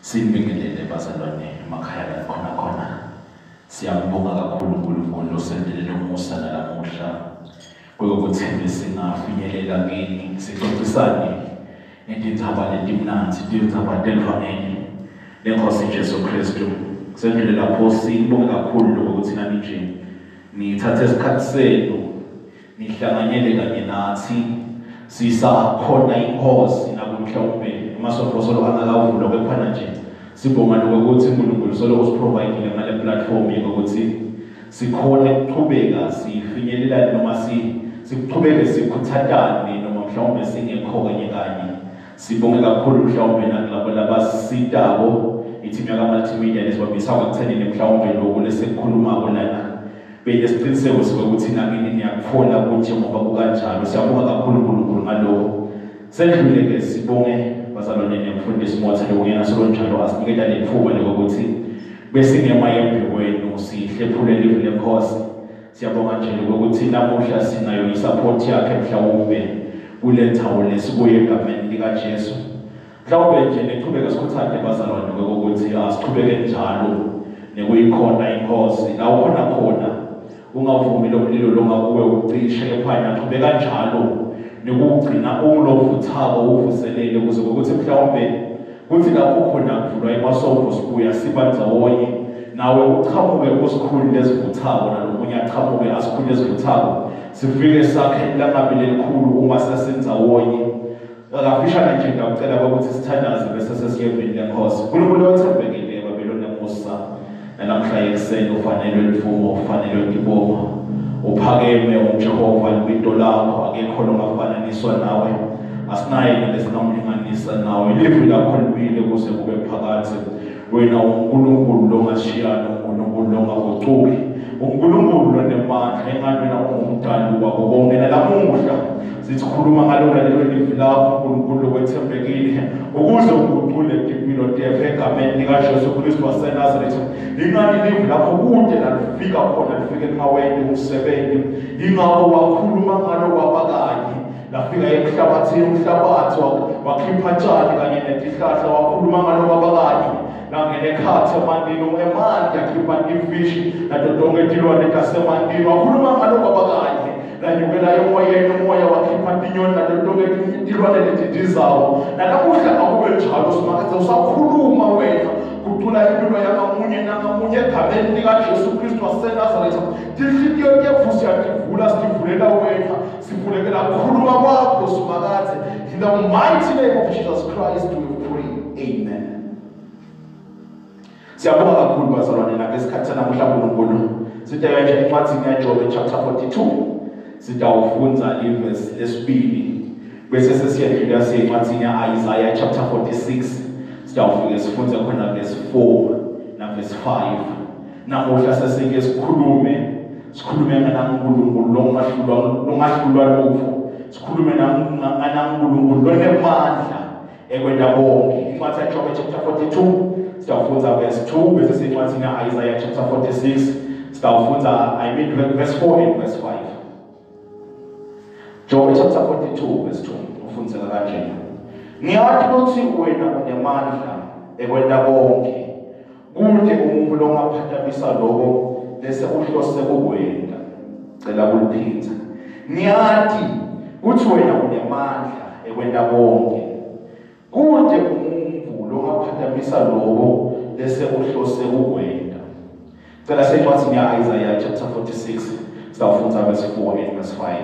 Sinibingelele bazalwane emakhaya la khona khona. Siyambonga kakhulu uNkulunkulu osendelele umusa nalamuhla kwekuthi singafinyelela kini sixoxisane ngetindzaba letimnandzi, tindzaba telivangeli lenkosi Jesu Kristu. Sendlule lapho sibonge kakhulu lokuthi nani nje nithathe isikhathi senu nihlanganyele kanye nathi sisakhona inkosi nakumhlawumbe emasonto solo angakavulwa kepha nje sibonga lokuthi uNkulunkulu solo usiprovide ngale platform yokuthi sikhone ukuqhubeka sifinyelela noma siqhubeke sikhuthatane noma mhlawumbe singekho kanye kanye. Sibonge kakhulu mhlawumbe nakulabo labasitako iteam yaka multimedia lesibambisa ekuthenini mhlawumbe lokhu lesikhuluma lana bese siqiniseko sokuthi nakini niyakuthola kunjengoba kukanjalo. Siyabonga kakhulu uNkulunkulu ngalokho. Sendlule ke sibonge bazalwane nemfundisi Motha lokuyena solo njalo asiniketa lethuba lokuthi besingema yembi kwenu sihlephule live lenkosi. Siyabonga nje lokuthi namuhla sinayo isupport yakhe mhlawumbe kule ndzawo lesikuye egameni lika Jesu. Mhlawumbe nje nechubeka sikhuthande bazalwane ukuthi asichubeke njalo nekuyikhona inkosi la ukhona khona ungavumi lo mlilo longakuwe ucishe kepha chubeka njalo nekugcina umlovuthako uvuselele ukuze ukuthi mhlawumbe kuthi lapho khona kuvulwa emasonto sibuya siba ndzawonye nawe uchamuke usikhulu lesivuthako nalomunye achamuke asikhulu lesivuthako sifike sakhe langabe lelikhulu uma sesenzawonye. Akafishane nje ngiyacela ukuthi sithandaze bese sesiyevini lenkosi. uNkulunkulu othembekile babelona musa namhla ekuseni ufanelwe imvumo ufanelwe ibongo uphakeme uJehova libito lakho akekho longafananiswa nawe asinaye lesingamlinganisa nawe livi lakho limile kuze kube phakathi. Wena uNkulunkulu longashiyana uNkulunkulu longaguquki uNkulunkulu lonemandla engani wena ungumdali wabo konke. Nalamuhla sikhuluma ngalona lelo livi lakho uNkulunkulu lokwethembekile ukuze uguqule impilo tethu egameni likaJesu Kristu waseNazaretha. Ingani livi lakho kude lalifika khona lifike emaweni umsebenzi ingakho wakhuluma ngalo kwabakanye lafika emhlabathini umhlabathi wakhipha tshani kanye netihlahla wakhuluma ngalo kwabakanye langena ekhathi emandini emanti akhipha ifishi nato tonke tilwane tasemandini wakhuluma ngalo kwabakanye lanyukela emoyeni umoya wakhipha tinyoni nato tonke tilwane letidizawo. Nalamuhla akube njalo simakadze usakhuluma wena guqula impilo yakamunye nangamunye egameni likaJesu Kristu waseNazaretha. Tinhliziyo tetfu siyativula sitivulela wena sivulekela kukhuluma kwakho simakadze. In the mighty name of Jesus Christ we pray, amen. Siyabonga kakhulu bazalwane nangesikhathi namuhla uNkulunkulu sithe nje encwadini yaJobe chapter 42 sitawufundza ivesi lesibili bese sesiyedlula siyencwadini ya-Isaiah chapter 46 sitawufike sifunze khona verse 4 na verse 5. Namuhla sesike sikhulume ngaNkulunkulu longahlulwa lutho sikhulume ngaNkulunkulu lonemandla ekwenta konke. Incwadi yaJobe chapter 42 sitawufundza verse 2 bese siyencwadini ya-Isaiah chapter 46 sitawufundza verse 4 and verse 5. Job chapter 42 verse 2 ufundzeka kanjena. Ngiyathi ukuthi wena unemandla ekwenta konke kude umuntu longaphatamisa lokho bese uhlose ukwenta. Cela kuliphinza. Ngiyathi ukuthi wena unemandla ekwenta konke kude umuntu longaphatamisa lokho bese uhlose ukwenta. Cela sencwadini ya-Isaiah chapter 46 sitawufundza verse 4 and verse 5.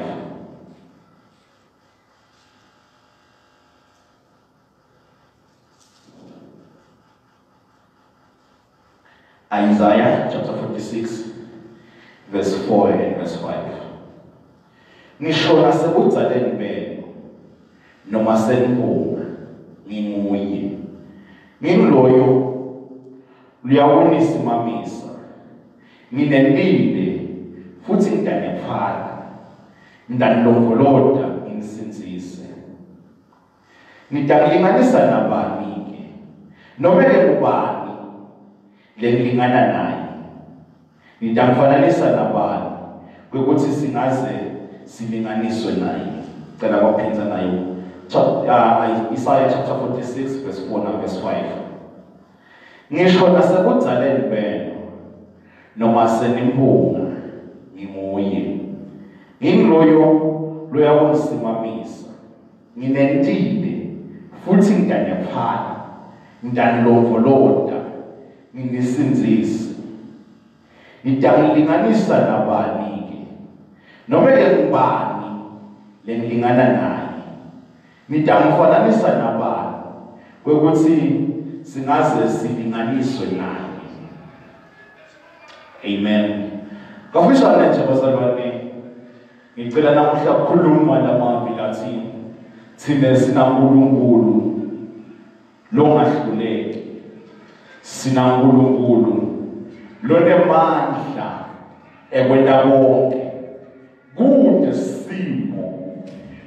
Isaiah chapter 46 verse 4 and verse 5. Ngisho nasekudzaleni benu noma senibunga nginguye nginguloyo luyawunisimamisa nginenile futhi ngidanepfala ngidanilongolota nginisindzise. Ngidakulinganisa nabani ke noma ke kubani lengilingana naye ngidamfananisa nabani ukuthi singaze silinganiswe naye. Cela kwaphinza nayo Isaiah chapter 46 verse 4 and verse 5. Ngisho nasekudaleni benu noma senimpunga nginguye. Nginguloyo loyakungisimamisa. Nginentile futhi ngiyanephala. Ngiyanilondvolota, nginisindzise. Ngiyangilinganisa nabani ke? Noma ke ngubani lengilingana naye? Ngiyangifananisa nabani kwekuthi singaze silinganiswe naye? Amen. Kafishane nje bazalwane, ngicela namuhla ukukhuluma lamazwi lathi thina sinaNkulunkulu longahluleki, sinaNkulunkulu lonemandla ekwenta konke. Kude simo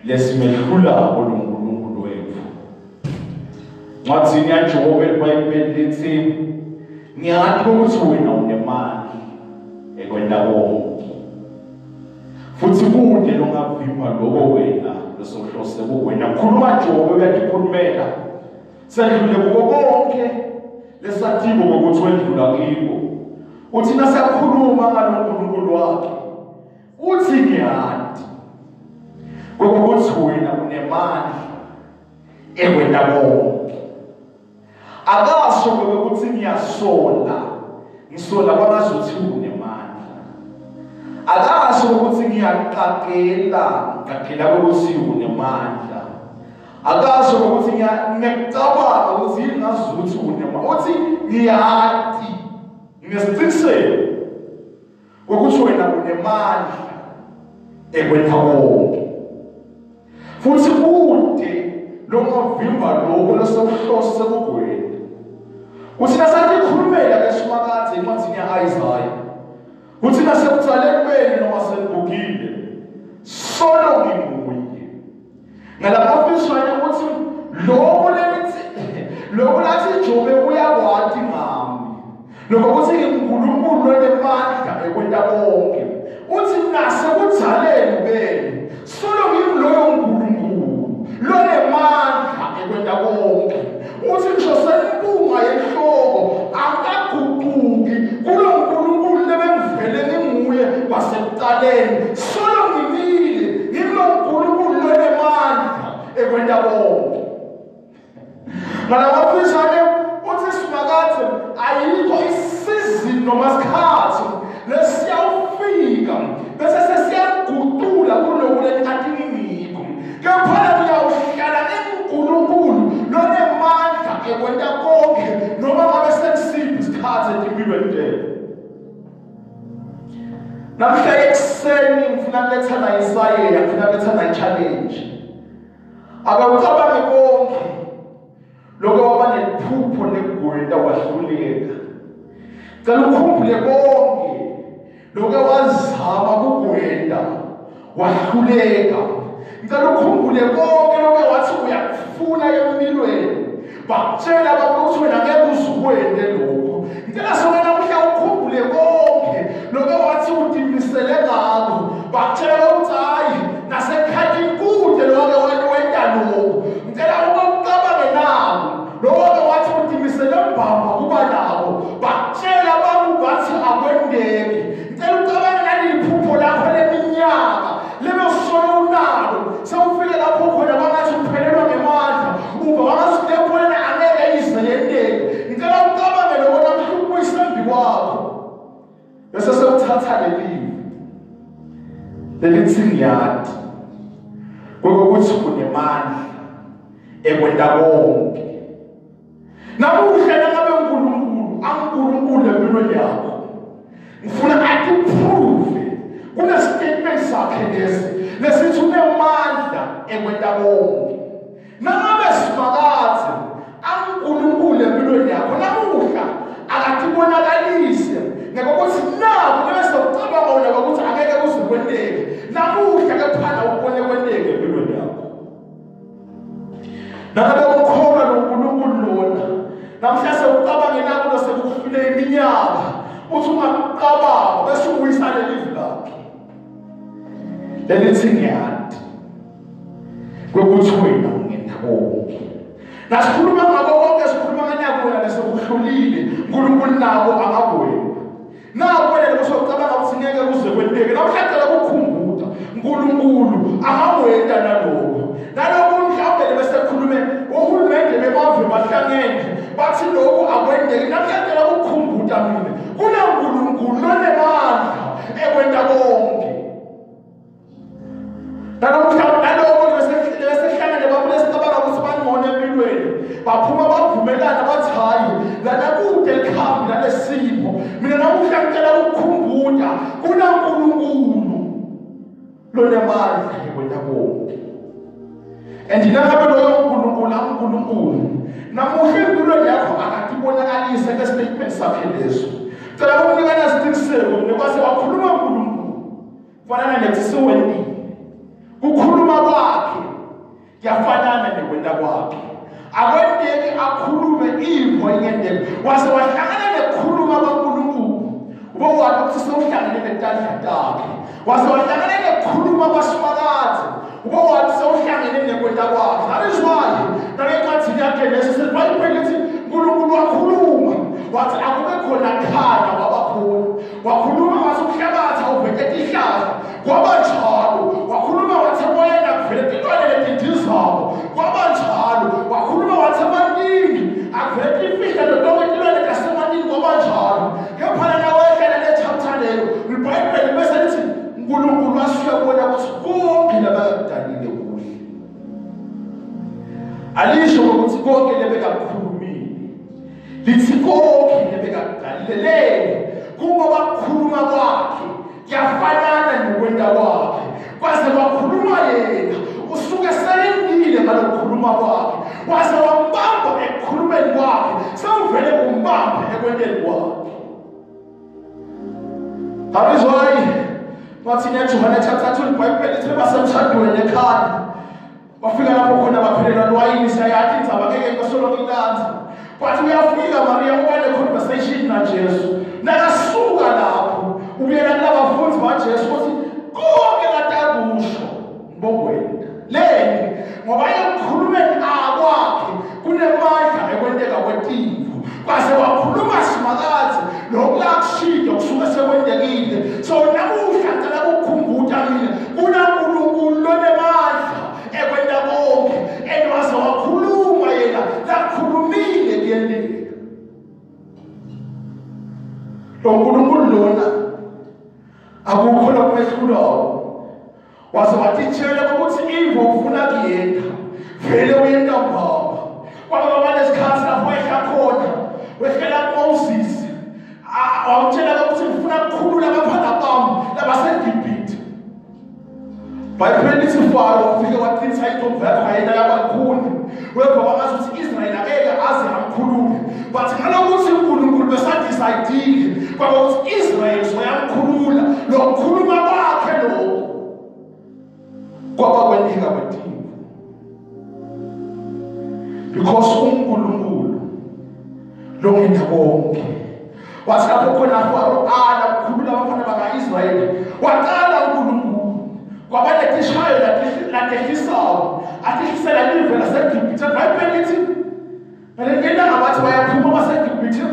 lesimehlulako loNkulunkulu wethu. Ncwadzini yaJobe iBhayibheli lithi ngiyathi ukuthi wena unemandla ekwenta konke, futhi kude longavimba lokho wena lesohlose kuwena. Khuluma Jobe, uyatikhulumela. Sedlule kuko konke lesathibo ngokuthi wedlula kibo. Uthi nasakhuluma ngaloNkulunkulu wakhe uthi ngiyati ukuthi wena unemandla ekwenta konke. Akasho ukuthi ngiyasola, ngisola kwangazuthi unemandla. Akasho ukuthi ngiyaqagela, ngiqagela ukuthi unemandla. Akasho ukuthi ngiyacabanga ukuthi ngingazuthi unemandla. Uthi ngiyati, nginesiqiniseko ukuthi wena unemandla ekwenta konke. Futhi kude longavimba lokho lesewuhlose kukwena. Uthi nasatikhulumela ke Simakadze encwadini ya-Isaya, uthi nasekudaleni benu noma senigugile, solo nginguye. Ngalabafishane uthi lokho lelithi lokho lathi Jobe uyakwati ngami, lokho kuthi nginguNkulunkulu lonemandla ekwenta konke. Uthi nasekudaleni benu solo nginguloyo Nkulunkulu lonemandla ekwenta konke. Uthi ngisho senimpunga yenhloko akaguquki kulo Nkulunkulu lebengivele nginguye kwasekuqaleni. Solo ngimile ngilo Nkulunkulu lonemandla ekwenta konke. Ngalabafishane uthi Simakadze ayikho isizini noma isikhathi lesiyawufika bese sesiyaguqula kuloko lekathi ngikho, kepha ngiyawuhlala nginguNkulunkulu lonemandla ekwenta konke noma ngabe sekusiphi isikhathi empilweni tethu. Namhla ekuseni ngifuna kuletha na insayeya, ngifuna kuletha na challenge. Akawucabange konke lokho waba nephupho lekugwenta wahluleka. Cela ukhumbule konke lokho wazama kugwenta wahluleka. Ngicela ukhumbule konke lokho wathi uyakufuna empilweni, bakutshela abantu ukuthi wena ngeke uzukwente lokho. Ngicela sona namuhla ukhumbule konke lokho wathi udimisele ngakho, bakutshela ukuthi hayi nasekhaya kude lokho wenta lokho. Ngicela ukucabange nabo lokho wathi udimisele mbamba kuba nabo, bakutshela abantu bathi akwendeki. Ngicela ucabange naleli lakho leminyaka lebe solo unalo, sewufike lapho khona bangathi uphelelwa ngemandla, uva bangathi lephona angeke ize yendeke. Ngicela ucabange lokho namhla ukubuyisa kwakho, bese sewuthatha lelivi lelithi ngiyati kokuthi unemandla ekwenta konke. Namuhla nangabe uNkulunkulu anguNkulunkulu empilweni yakho, ngifuna atiprove kune statement sakhe lesi lesithi unemandla ekwenta konke. Nangabe Simakadze anguNkulunkulu empilweni yakho namuhla akatibonakalise ngokuthi naku bese ucabanga wena ukuthi angeke kuze kwenteke, namuhla kephana ubone kwenteke empilweni yakho. Nangabe ukholwa loNkulunkulu lona namhla sewucabange nakulo sekuhlule iminyaka, uthi ungacabanga bese ubuyisa lelivi lakhe lelithi ngiyati kwekuthi wena ungenta konke. Nasikhuluma ngako konke sikhuluma nganyako wena lesekuhlulile. uNkulunkulu nabo angakwenda. Nakwena kusocabanga ukuthi ngeke kuze kwenteke. Namhlanje ukukhumbuta uNkulunkulu angakwenda nalokho. Nalokho mhlawumbe bese khulume uhulumende bebave bahlangene bathi lokho akwendeki. Namhlanje ukukhumbuta mina kunaNkulunkulu onemandla ekwenta konke. Nalokho besehlangene babule sicabanga ukuthi bangcono empilweni. Baphuma bavumelana bathi hayi lana kude likhambi lalesimo. Mina namuhla ngicela ukukhumbuta kunaNkulunkulu lonemandla ekwenta konke. And nangabe loyo uNkulunkulu uNkulunkulu namuhla empilweni yakho akatibonakalise ke statement sakhe leso. Cela ukunikana isiqiniseko nekwase wakhuluma uNkulunkulu fanana nethi siwendile. Kukhuluma kwakhe kuyafanana nekwenta kwakhe. Akwendeki akhulume ivo ingendeko. Wase wahlangana nekukhuluma kwaNkulunkulu. Ube wathi ukuthi sewuhlangene netandla takhe. Wase wahlangana nekukhuluma kwaSimakadze. Ube wathi sewuhlangene nekwenta kwakhe. That is why nakencwadini yakhe leso seBhayibheli lithi uNkulunkulu wakhuluma wathi akube khona khanya kwaba khona. Wakhuluma wathi umhlabathi awuvete tihlahla kwaba njalo. Wakhuluma wathi emoyeni akuvele tilwane letindizako kwaba njalo. Wakhuluma wathi emanini akuvele tifihla tonke tilwane tasemanini kwaba njalo. Kepha nawehlela le chapter leyo iBhayibheli bese lithi uNkulunkulu wasuka kubona ukuthi konke labakudalile kuhle. Alisho ukuthi konke lebekakukhulumile. Lithi konke lebekakudalile le kungoba kukhuluma kwakhe kuyafanana nokwenta kwakhe. Kwaze kwakhuluma yena usuke selendile ngalokukhuluma kwakhe. Waze wambamba ekukhulumeni kwakhe sewuvele umbambe ekwenteni kwakhe. That is why bathi neJohane chapter 2 iBhayibheli lithi basemshadweni ekhaya. Bafika lapho khona baphelelwa liwayini siyayathi indzaba ngeke ngisolo ngilanza. But uyafika Maria uba ne-conversation naJesu. Nakasuka lapho ubuyela kulabafundi baJesu uthi konke katakusho ngibongwenda. Leni ngoba ekukhulumeni akwakhe kunemandla ekwenteka kwetimvu. Kwase wakhuluma Simakadze lokhu lakushido kusuke sekwentekile. So namuhla ngicela ukukhumbuta mina kunaNkulunkulu lonemandla ekwenta konke. And waze wakhuluma yena lakhulumile kuyenteka. Lo nkulunkulu lona akukho lokumehlulayo. Waze watitshela ukuthi ivo ufuna kuyenta vele uyenta mbamba. Kwaba banesikhathi lapho ehla khona wehlela kuMoses wamtshela ukuthi ngifuna ukukhulula abafana bami labaseGibhithe. Bhayibheli lithi Faro ufike waqinisa intombi yakhe wayena yabakhuni. Weva wangazi ukuthi Israyeli akeke aze amkhulule. But ngalokuthi uNkulunkulu besadecide kwaba ukuthi Israyeli soyamkhulula lokukhuluma kwakhe lokho kwaba kwenika kwetimvu. Because uNkulunkulu longenda konke. Wathi lapho khona Faro ala ukukhulula abafana baka-Israyeli waqala uNkulunkulu kwaba netishayo latehlisayo atehlisela live laseGibhithe. IBhayibheli lithi ngalelanga bathi bayaphuma baseGibhithe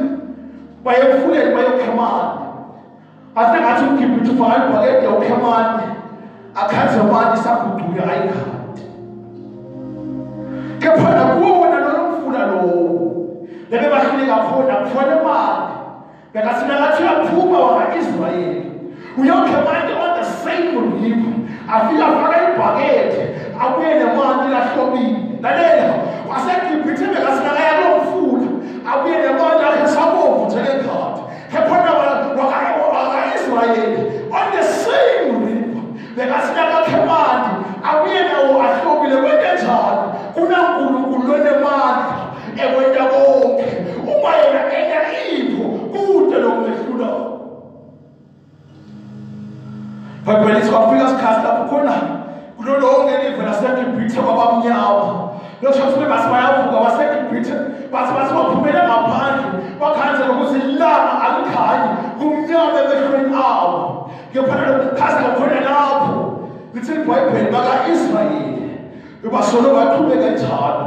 baye emfuleni bayokha athi ngathi uGibhithe ufaka ibhakede yokha amanzi akhanze amanzi saguduke ayikhadi. Kepha nakuwona loyo mfula lowo lebe bahluleka khona kufona imali bekathi nakathi uyaphuma waka-Israyeli uyokha amanzi on the same river afika afaka ibhakede abuye nemanti lahlobile. Lalela waseGibhithe bekathi nakaya kulo mfula abuye nemanti akhe sabovu njengekhadi. Kepha waka-Israyeli on the same river bekathi nakakhe amanti abuye nawo ahlobile. Kwente njani? KunaNkulunkulu lonemandla ekwenta konke. Uma yena enta ipho kude lokumehlulayo. Bhayibheli lithi kwafika isikhathi lapho khona kulo lonke live laseGibhithe kwabamnyama. Losho ukuthi bathi bayavuka baseGibhithe bathi baphumele ngaphandle bakhanze ukuthi ilanga alikhanyi kumnyama emehlweni abo. Kepha lokukhaza khona lapho lithi iBhayibheli baka-Israyeli bebasolo baqhubeka njalo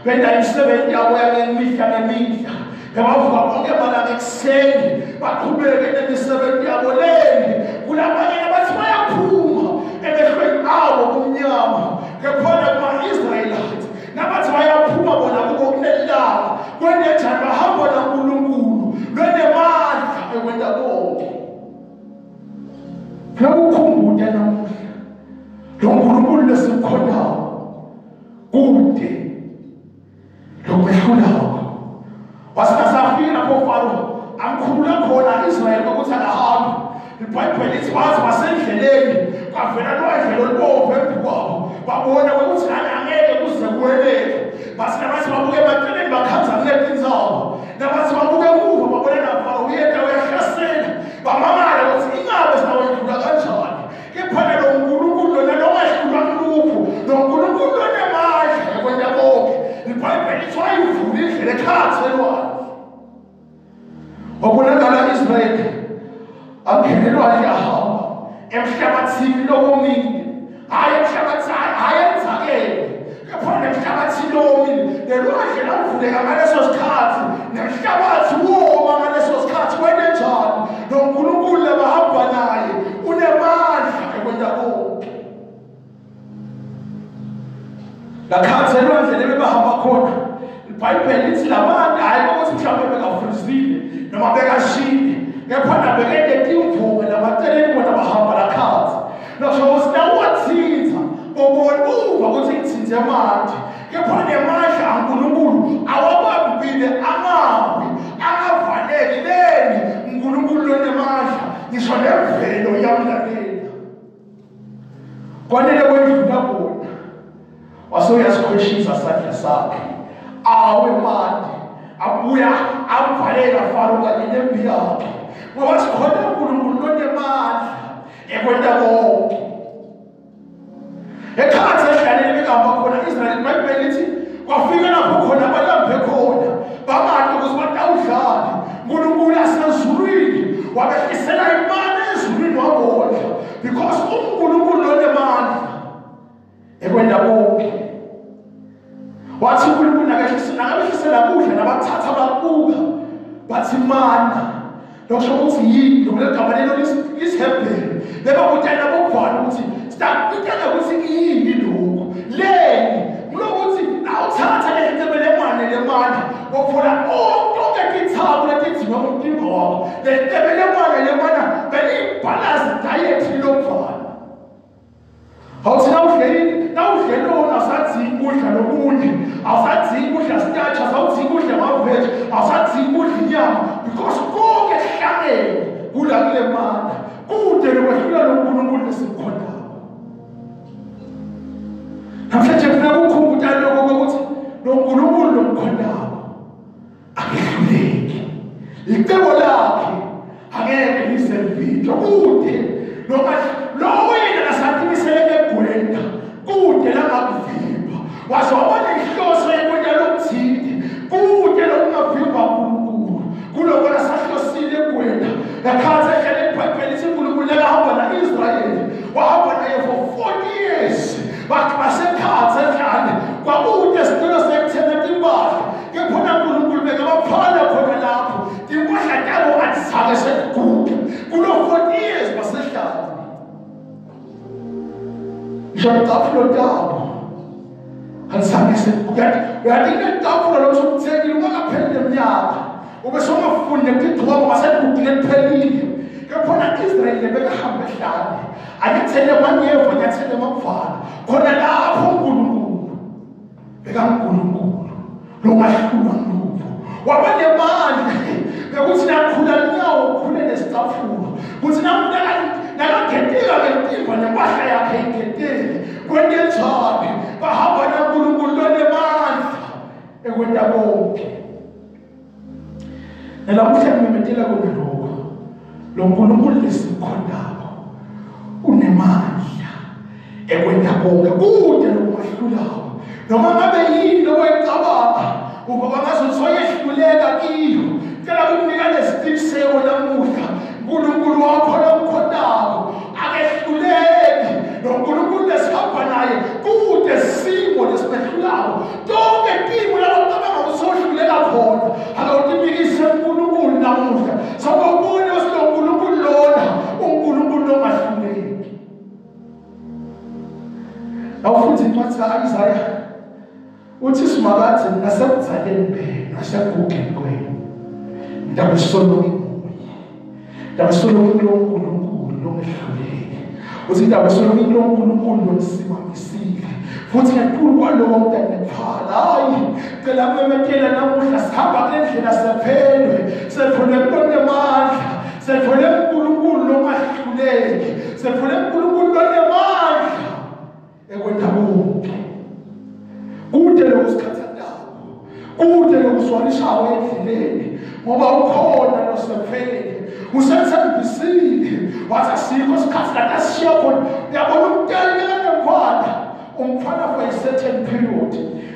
benda imisebenzi yabo yangemihla ngemihla. Bebavuka bonke malanga ekuseni baqhubeke nemisebenzi yabo leni. Kulabanye abathi bayaphuma emehlweni abo kumnyama. Kephona kuma-Israelites nabathi bayaphuma bona kubo kunelanga kwenenjani bahamba naNkulunkulu lwenemandla ekwenta konke. Kuyakukhumbuta namuhla lo Nkulunkulu lesimkhonayo kude lokwehlulako. Wasinasafika lapho Faro amkhulula khona Israyeli ukuthi akahambe. IBhayibheli lithi wathi wasendleleni kwavela lwandle olubomvu embi kwabo. Babona ukuthi angeke kuze kuweleke. Bathi nabathi babuke emaceleni bakhanza kuletindzawo. Nabathi babuke emuva babona naFaro uyeta uyahlasela. Bamangala ukuthi ingabe sawedlula kanjani. Kepha lo Nkulunkulu lona longahlulwa lutho, lo Nkulunkulu lonemandla ekwenta konke. IBhayibheli lithi wayivula indlela ekhathe elwandle. Wabonakala Israyeli angena elwandle ahamba emhlabathini lowomile. Hhayi emhlabathini, hhayi enzakele. Kepha nemhlabathini lowomile, lelwandle lavuleka ngaleso sikhathi, nemhlabathi woma ngaleso sikhathi. Kwenenjani? Lo Nkulunkulu labahamba naye unemandla ekwenta konke. Lakhathe elwandle lebebahamba khona, iBhayibheli lithi labantu hhayi ukuthi mhlawumbe bekafundisile noma bekashile, kepha nabekende timvume namaceleni bona bahamba lakhathe. Lokho ukuthi nawuwathinta ubona uva ukuthi ngithinte manje, kepha nemandla aNkulunkulu awabambile angawi angavaleki leni. uNkulunkulu lonemandla ngisho nemvelo iyamlalela. Kwanele kwendlula bona wase uyasikhweshisa isandla sakhe awe manje abuya amvalela Faro kanye nempi yakhe, ngoba sikhona uNkulunkulu lonemandla ekwenta konke. Ekhathe ehlaleni bekahamba khona Israyeli, iBhayibheli lithi kwafika lapho khona balambe khona bamade ukuthi batawudlala. uNkulunkulu asezulwini wabehlisela imali ezulwini wabondla, because uNkulunkulu lonemandla ekwenta konke. Wathi uNkulunkulu nakabehlisela kudla nabathatha bakubuka bathi mana. Lokho ukuthi yini lokho gama lelo lisiHebheru bebabutana bokubhala ukuthi sitakutana ukuthi yini lokho leni kulokuthi nawuthatha le lemane lemana wophola onke tithako letidzinga umtimba wakho. Le lemane lemana belibalance diet lokubhala. Awuthi nawudle lona awusadzingi kudla lokunye, awusadzingi kudla starch, awusadzingi kudla ama-veg, awusadzingi kudla inyama, because konke kuhlangene kula kule mana. Kude lokwehlula loNkulunkulu lesimkhondayo. Namhlanje kufuneka ukukhumbula lokho ukuthi lo Nkulunkulu lomkhondayo akehluleki. Icebo lakhe angeke lize livinjwe. Kude noma lo wena asatimisele egwenda kude langakuvimba. Waze wabona inhloso yekwenta lokuthile, kude lokungavimba uNkulunkulu kuloko lasahlosile egwenda. Ekhathe ehlele iBhayibheli lithi uNkulunkulu lekahamba na-Israyeli wahamba naye for 40 years. Bathi basekhathe ehlane kwakude isicelo sekuthenga timpahla, kephona uNkulunkulu bekabaphala khona lapho timpahla tabo atizange sekuguge kulo 40 years basehlane. Ngisho icaphulo tabo alizange sekuguge. Uyathi icaphulo lokuthengile ungakapheli neminyaka ube songafuni nekugcoka ngoba seligugile liphelile. Kephona Israyeli bekahamba ehlane anyathele manyevu anyathele makuvala khona lapho uNkulunkulu bekaNkulunkulu longahlulwa lutho. Waba nemandla bekuthi nakhula linyawo ukhule nesicaphulo, kuthi nakagetika ngentimba nempahla yakhe igetele kwentenjani. Bahamba naNkulunkulu lonemandla ekwenta konke. Nalamuhla ngimemetela kona lokho, lo Nkulunkulu lesimkhondayo unemandla ekwenta konke. Kude lokumahlulayo noma ngabe yini lokwecabanga uba ngazuthi soyehluleka kiyo. Cela ukunika lesiqiniseko namuhla, uNkulunkulu wakho lomkhondayo akehluleki. Lo Nkulunkulu lesihamba naye kude simo lesimehlulayo. Tonke timo labacabanga ukuthi sohluleka khona akawutimike. Uthi Simakadze nasekuzaleni benu nasekugugeni kwenu ndabe solo nginguye, ndabe solo nginguNkulunkulu longehluleki. Uthi ndabe solo nginguNkulunkulu lonisimamisile futhi ngephulu kwalowo mntanephala. Hayi, cela kumemetela namuhla, sihamba kule ndlela sephelwe, sethole kunemandla, sethole uNkulunkulu longahluleki, sethole uNkulunkulu lonemandla ekwenta konke. Kude lokusikhathazayo, kude lokuswalishayo endleleni, ngoba ukhona losefele usethembisile wathi asikho isikhathi kade asishiya khona. Uyabona umntwana kanemfana, umfana for a certain period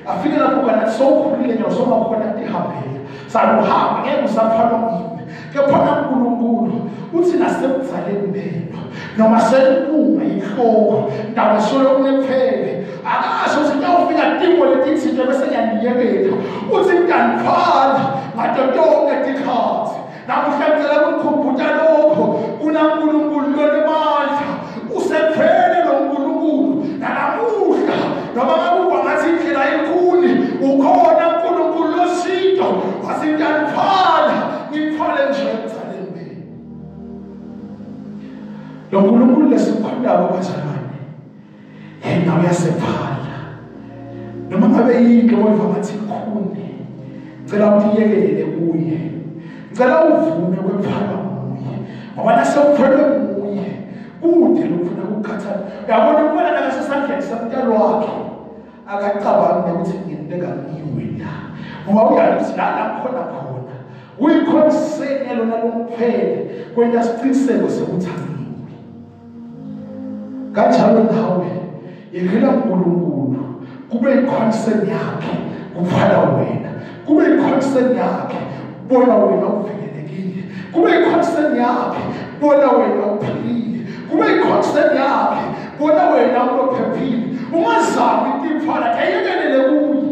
afike lapho kana sowukhulile nje somakhona tihambela saluhamba ngeke usafana ngimi. Kepha uNkulunkulu uthi nasekuzaleni benu noma seliphuma inhloko ndawo solo kunephele akasho ukuthi ngiyawufika timo letitsite bese ngiyaniyekela. Uthi ngiyaniphala ngato tonke tikhatsi. Namuhla ngicela ukukhumbuta lokho, kunaNkulunkulu lonemandla, usephele lo Nkulunkulu nanamuhla. Noma ngakuva ngathi indlela ikhuni, ukhona uNkulunkulu losito wathi ngiyaniphala, ngiphala nje ekuzaleni benu. Lo Nkulunkulu lesikhondayo bazalwane, yena uyasephala. Noma ngabe yini oyiva ngathi ikhuni, ngicela uyiyekelele kuye, ngicela uvume kwephalwa nguye, ngoba nasewuphelwe nguye kude lokufuna ukukhathala. Uyabona umntwana nakasesandleni samntalo wakhe akacabangi ukuthi ngiyenteka ngiwe la, ngoba uyazi ukuthi la khona khona uyikhonseni lona lomphele kwenta isiqiniseko sokuthi angiwe. Kanjalo nawe yekela uNkulunkulu kube ikhonseni yakhe kuphala wena, kube ikhonseni yakhe bona wena uvikelekile, kube ikhonseni yakhe bona wena uphilile, kube ikhonseni yakhe bona wena uphephile. Ungazami intiphala ayekelele kuye.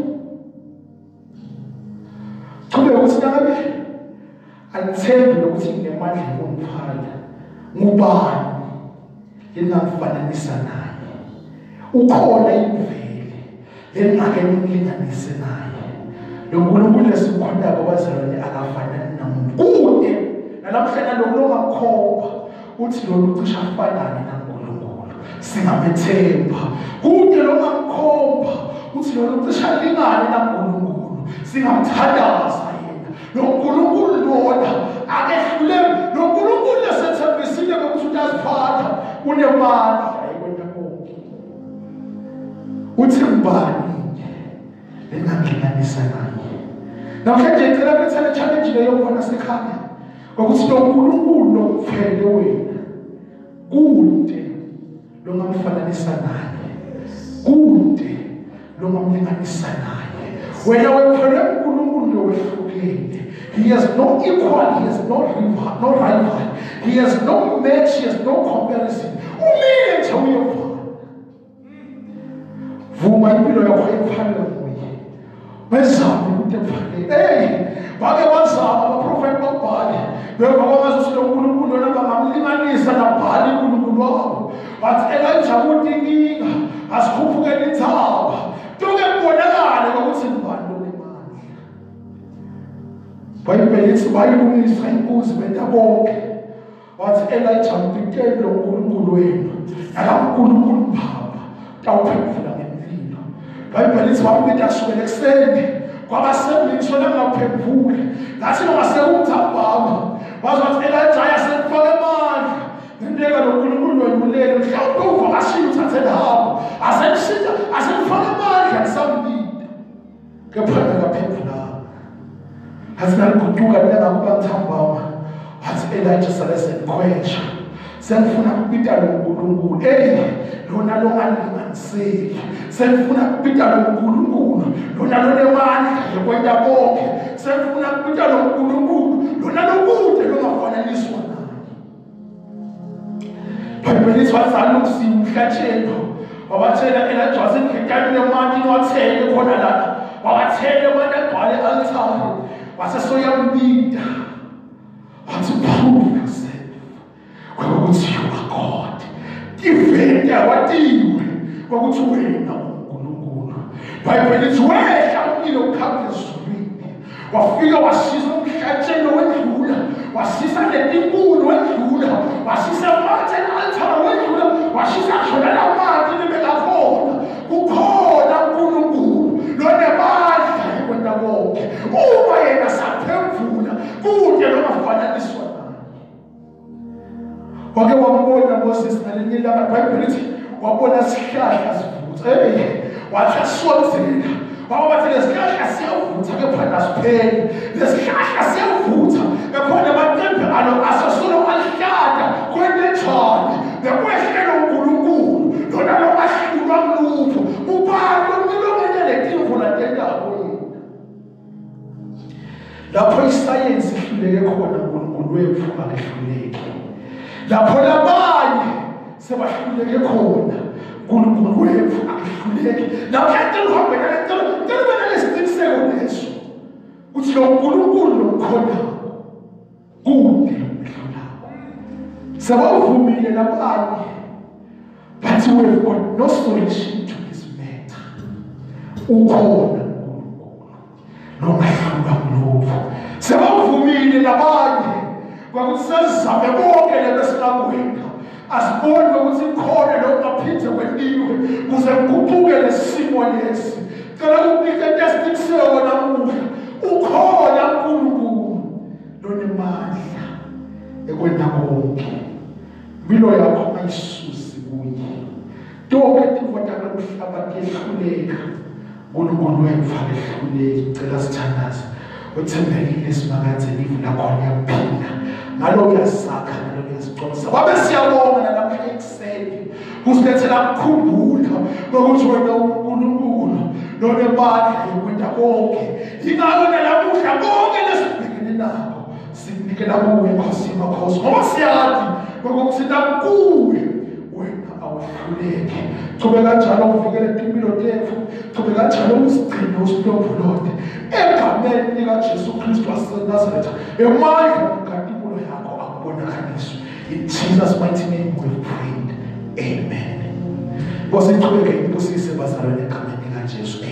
Chube ukuthi ngabe angithembi ukuthi nginemandla yokumphala, ngubani lengakufananisa naye? Ukhona imveli lengake ngimlinganise naye? Lo Nkulunkulu lesikhondayo bazalwane akafanani namuntu. Kude nalamhla naloku longakhomba uthi lolu cishe afanane naNkulunkulu, singamethemba. Kude longamkhomba uthi lolu cishe alingane naNkulunkulu, singamthandaza yena. Lo Nkulunkulu lona akehluleki. Lo Nkulunkulu lesethembisile ukuthi utaziphatha unemandla ekwenta konke. Uthi ngubani lengangilinganisa naye? Namhlanje ngicela ukuletha challenge leyo khona sekhaya ngokuthi lo Nkulunkulu lokuphele wena kude longamfananisa naye, kude longamlinganisa naye. Wena wephele uNkulunkulu lowehlukene. He has no equal, he has no rival, no rival. He has no match, he has no comparison. Umile nje uyevana. Vuma impilo yakho iphalwe nguye. Wezame ukuthi ephale. Hey, bake bazama abaprofeti babhale. Beva kwamazi lo Nkulunkulu lona bangamlinganisa nabhali uNkulunkulu wabo. Bathi Elijah kuthi inkinga asikhuphukele intsaba. Toke kubonakale ukuthi ngubani lonemandla. Bhayibheli lithi bayilungisa inkuzi benta konke. Wathi Elijah ngitshele lo Nkulunkulu wenu nakaNkulunkulu Baba tawuphendula ngemlilo. Bhayibheli lithi wambita kusukela ekuseni kwabasemini sona ngaphenduli. Ngathi noma sewumthambama wathi Elijah yasekufaka amandla ngenteka lo Nkulunkulu wenu mhlawumbe uvakashile uthathe lapho asemshintsha asemfaka amandla kusambita. Kepha akaphendulanga. Athi naliguquka mina ngakuba ngithambama. Wathi Elijah sale sengikhwesha sengifuna ukubita lo Nkulunkulu. Hey, lona longalinganiseki, sengifuna ukubita lo Nkulunkulu lona lonemandla yokwenta konke, sengifuna ukubita lo Nkulunkulu lona lokude longafananiswa naye. Bhayibheli lithi wazalungisa umhlatshelo wabathela Elijah wasekhekani nemanti niwathele khona lana, wabathele amanti agcwale altare wasesoyambida. Wathi prove yourself ukuthi you are God. Ivente awatiwe ukuthi wena uNkulunkulu. Ibhayibheli lithi wehla umlilo uqhamuka ezulwini, wafika washisa umhlatshelo wedlula, washisa netinkulu wedlula, washisa amathe e-altare wedlula, washisa ngisho nalamanti lebekakhona. Kukhona uNkulunkulu lonemandla ekwenta konke. Uma yena saphendvula kude longafanaliswa naye. Wake wambona Moses ngalinye ilanga, iBhayibheli lithi wabona isihlahla sivutha. Hey, wathi asondzela, wabathi lesihlahla siyavutha kepha nasipheli, lesihlahla siyavutha kepha namacembe alo asesolo alihlata. Kwentenjani? Bekwehlele uNkulunkulu lona longahlulwa lutho. Ubani lomlilo letimvu latentako yena? Lapho isayensi ihluleke khona, uNkulunkulu wethu akehluleki. Lapho labanye sebahluleke khona, uNkulunkulu wethu akehluleki. Namhlanje uhambe nalesiqiniseko leso uthi lo nkulunkulu lokhona kude lomehlulako. Sebavumile labanye, but we've got no solution to this matter. Ukhona uNkulunkulu longahlulwa ngulokhu. Sebavumile labanye kwakuthi sesizame konke lebesingakwenza, asiboni ukuthi khona lokungaphinde kwentiwe kuze kuguquke lesimo lesi. Cela ukunika isiqiniseko namuhla, ukhona uNkulunkulu lonemandla ekwenta konke. Impilo yakho ayisusi kuye. Tonke tintfo takulomhlaba tiyehluleka, uNkulunkulu wethu akehluleki. Cela sithandaze. Uthembekile Simakadze, livi lakho liyaphila, ngalo uyasakha, ngalo uyasicondzisa. Babe siyabonga nalapha ekuseni kusilethela kukhumbula ngokuthi wena uNkulunkulu lonemandla yokwenta konke. Yingakho nalamuhla konke lesibhekene nako sikunikela kuwe, Nkosi yemakhosi, ngoba siyati ngokuthi nakuwe wena awuhluleki. Chubeka njalo uvikele timpilo tetfu, chubeka njalo usigcine usilondvolote egameni likaJesu Kristu waseNazaretha. Emandla nenkazimulo yakho akubonakaliswe. In Jesus mighty name we prayed. Amen. Nkosi ichubeke ibusise bazalwane egameni likaJesu.